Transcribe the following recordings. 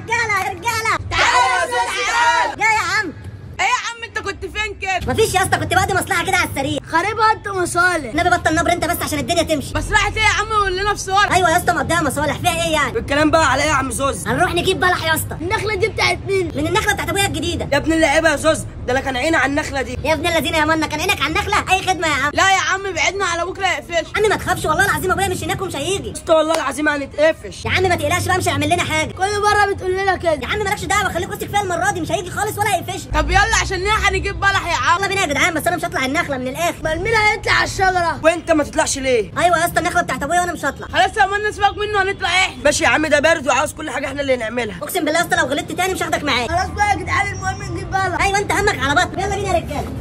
رجاله يا رجاله، تعالى يا زوز تعالى. يا عم ايه يا عم انت كنت فين كده؟ مفيش يا اسطى، كنت بقضي مصلحة كده على السريع. خاربها انت مصالح. النبي بطل نبر انت بس عشان الدنيا تمشي. مصلحة ايه يا عم؟ قول لنا بسرعة. ايوه يا اسطى مقضيها مصالح، فيها ايه يعني؟ الكلام بقى على ايه يا عم زوز؟ هنروح نجيب بلح يا اسطى. النخلة دي بتاعت مين؟ من النخلة بتاعت ابويا الجديدة. يا ابن اللعيبة يا زوز، ده انا كان عيني على النخلة دي. يا ابن الذين يا منا، كان عينك على النخلة؟ اي خدمة يا عم. لا يا عم بعدنا على بكره يقفش. عم ما تخافش والله العظيم ابويا مش هناك ومش هيجي. يا اسطى والله العظيم هنتقفش. يا عم ما تقلقش بقى، مش هيعمل لنا حاجة. كل مرة بتقول لنا كده. يا عم مالكش دعوه، خليك واثق فيا المرة دي، مش هيجي خالص ولا هيقفش. طب يلا عشان نلحق نجيب بلح يا عم. يلا بينا يا جدعان، بس انا مش هطلع النخلة من الاخر. امال مين هيطلع على الشجرة؟ وانت ما تطلعش ليه؟ ايوه يا اسطى النخلة بتاعت ابويا وانا مش هطلع. خلاص يا منا سيبك منه، هنطلع احنا. ماشي يا عم، ده بارد وعاوز كل حاجة احنا اللي نعملها. اقسم بالله يا اسطى لو غلطت تاني مش هاخدك معايا. خلاص بقى يا جدعان، المهم نجيب بلح. ايوه انت همك على بطنك. يلا بينا يا رجاله.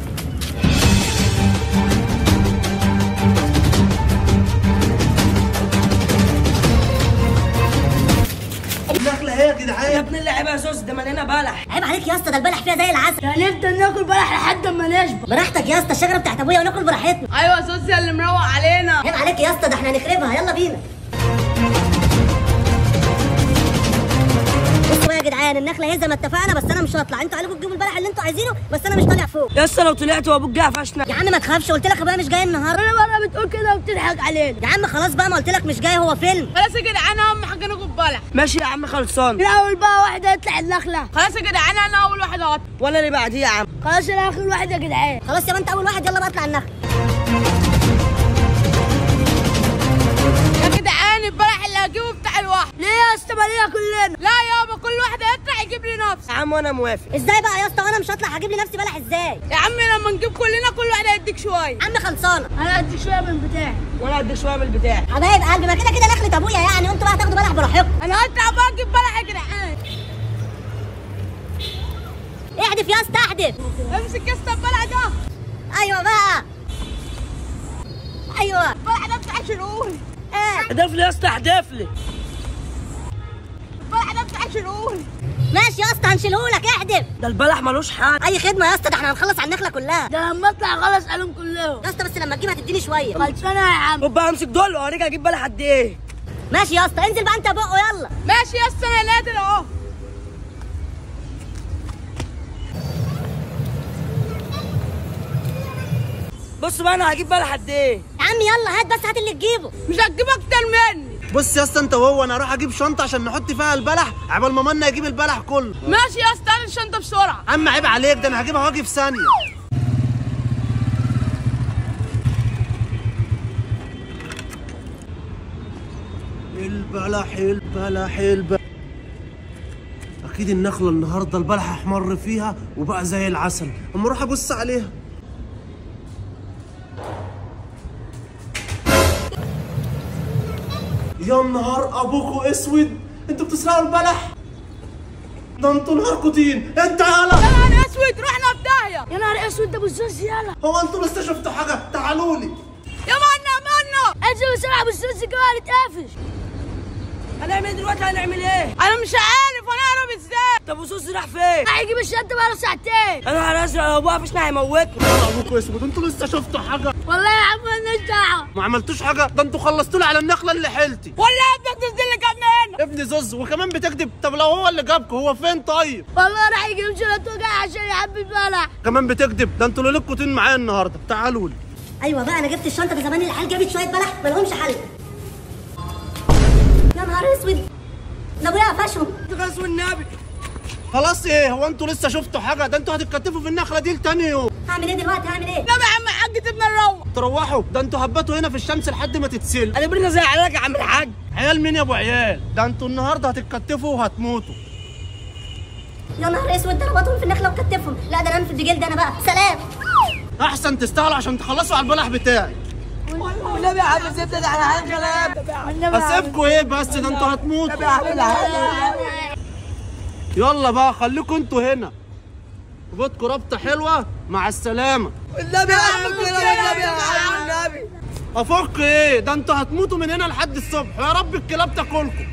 النخلة اهي يا جدعان. يا ابن اللعيبة يا زوز، ده مليانة بلح. عيب عليك يا اسطى، ده البلح فيها زي العسل. هنفضل ناكل بلح لحد ما نشبع. براحتك يا اسطى، الشجرة بتاعت ابويا وناكل براحتنا. ايوه يا زوز يا اللي مروق علينا. عيب عليك يا اسطى، ده احنا هنخربها. يلا بينا. بصوا بقى يا جدعان، النخلة اهي زي ما اتفقنا، بس انا مش هطلع. انتوا عليكم تجيبوا البلح اللي انتوا عايزينه، بس انا مش طالع فوق. يا اسطى لو طلعت وابوك جه قفشنا. يا عم ما تخافش، قلت لك ابويا مش جاي النهارده. كل مرة بتقول كده وبتضحك علينا. يا عم خلاص بقى، ما قلت لك مش جاي، هو فيلم. خلاص يا جدعان، اهم حاجة ناكل بلح. ماشي يا عم خلصان. الاول بقى واحد هيطلع النخلة. خلاص يا جدعان انا اول واحد هطلع. وانا اللي بعديه يا عم. خلاص انا اخر واحد يا جدعان. خلاص يا ما انت اول واحد، يلا بقى اطلع النخلة. يا جدعان البلح اللي هجيبه بتاع الواحد. ليه يا اسطى؟ مالينا كلنا. لا يابا كل واحد هيطلع يجيب لي نفسه. يا عم وانا موافق. ازاي بقى يا اسطى وانا مش هطلع؟ هجيب لي نفسي بلح ازاي؟ يا عم لما نجيب كلنا كل واحد هيديك شوية. عم خلصانه. انا هديك شوية من بتاعي. وانا هديك شوية من البتاع. حبايب قلبي، ما كده كده نخله ابويا يعني، وانتوا بقى هتاخدوا بلح براحتكم. انا هطلع بقى اجيب بلح يا جدعان. احدف يا اسطى احدف. امسك يا اسطى البلح ده. ايوه بقى. ايوه البلح ده بتاع شنقول. احدف لي يا اسطى احدف لي. البلح ده بتاع شنقول. ماشي يا اسطى هنشيلهولك، احدف. ده البلح ملوش حل. اي خدمة يا اسطى، ده احنا هنخلص على النخلة كلها. ده لما اطلع خلص عليهم كلهم يا اسطى، بس لما تجيب هتديني شوية. خلصانه يا عم. خد بقى امسك دول واوريك هجيب بلح قد ايه. ماشي يا اسطى، انزل بقى انت بقه. يلا ماشي يا اسطى انا نازل اهو. بص بقى انا هجيب بلح قد ايه. يا عم يلا هات، بس هات اللي تجيبه. مش هتجيب اكتر مني. بص يا اسطى انت وهو، انا هروح اجيب شنطه عشان نحط فيها البلح عبال ما منا يجيب البلح كله. ماشي يا اسطى هات الشنطة بسرعة. عم عيب عليك، ده انا هجيبها واجي في ثانية. البلح البلح البلح. اكيد النخلة النهارده البلح احمر فيها وبقى زي العسل. اما اروح ابص عليها. يا نهار ابوكوا اسود، انتوا بتسرقوا البلح؟ ده انتوا نهاركوا طين. انت يالا يا نهار اسود، رحنا في داهية. يا نهار اسود ده ابو الزوز. يالا هو انتوا لسه شفتوا حاجة؟ تعالوا لي يا منا منا. انزل بسرعة ابو الزوز كمان هنتقفش. هنعمل ايه دلوقتي؟ هنعمل ايه؟ انا مش عارف هنهرب ازاي. طب وزوز راح فين؟ هيجيب الشنطة بقاله ساعتين. يا نهار ازرق، لو ابوها قفشنا هيموتنا. يا ابوكوا اسود، انتوا لسه شفتوا حاجة؟ والله يا عم مالناش دعوه. ما عملتوش حاجة، ده انتوا خلصتوا لي على النخلة اللي حيلتي. ولا ابنك زوز اللي جابنا هنا. ابن زوز وكمان بتكذب؟ طب لو هو اللي جابكوا هو فين طيب؟ والله راح يجيب شنطه وجاي عشان يعبي البلح. كمان بتكذب؟ ده انتوا ليلتكوا طين معايا النهارده. تعالوا لي. ايوه بقى انا جبت الشنطة، ده زمان العيال جابت شوية بلح ما لهمش حل. يا نهار اسود، ده ابويا قفشهم. خلاص والنبي. خلاص ايه؟ هو انتوا لسه شفتوا حاجة؟ ده انتوا هتتكتفوا في النخلة دي لتاني يوم. هعمل ايه دلوقتي؟ هعمل ايه؟ لا يا عم الحاج سيبنا نروح. تروحوا؟ ده انتوا هبتوا هنا في الشمس لحد ما تتسلوا. انا برنا زي عيالك يا عم الحاج. عيال مين يا ابو عيال؟ ده انتوا النهارده هتتكتفوا وهتموتوا. يا نهار اسود، ده ربطهم في النخلة وكتفهم. لا ده انا انفد بجلد انا بقى. سلام. احسن تستاهلوا عشان تخلصوا على البلح بتاعي. والنبي يا عم سيبنا، ده احنا عيال غلابة. اسيبكوا ايه بس؟ ده انتوا هتموتوا. يلا بقى خليكوا انتوا هنا. ربطكوا ربطه حلوة. مع السلامة. والنبي يا عم والنبي يا عم والنبي. افك ايه؟ ده انتوا هتموتوا من هنا لحد الصبح. يا رب الكلاب تاكلكم.